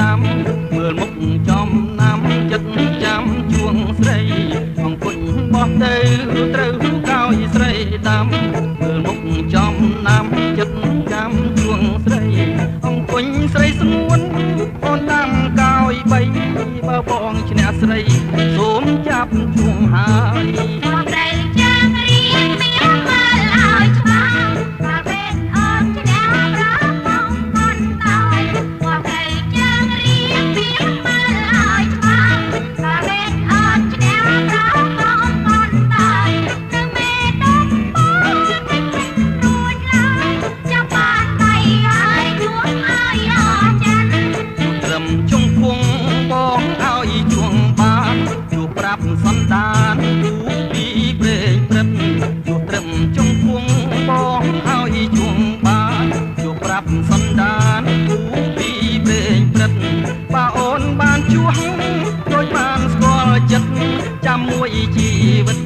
ដាំមើលមុខចំណាំចិត្តចាំជួងស្រីអង្គុញបោះទៅត្រូវកោយស្រីដាំមើលមុខចំណាំចិត្តចាំជួងស្រីអង្គុញស្រីស្ងួនអូនដាំកោយបីបើបងឈ្នះស្រីសូមចាប់ជួងហើយ បងត្រូវចាងរៀងមានមើលឲ្យច្បាស់បើពេលអូនឈ្នះប្របងកនតើបងត្រូវចាងរៀងមានមើលឲ្យច្បាស់បើពេលអូនឈ្នះប្របងកនតើនឹងមេតំបងតែពេញរួចឡើយចាប់បានដៃហើយជួងឲ្យអស់ចាន់ ត្រឹមជុងគង់បងឲ្យជួងបានជួប្រាប់សន្តានគូពីព្រេងព្រឹតជួត្រឹមជុងគង់បងឲ្យជួងបានជួប្រាប់សន្តានគូពីព្រេងព្រឹតបើអូនបានជួងដូចបានស្គាល់ចិត្តចាំមួយជីវិត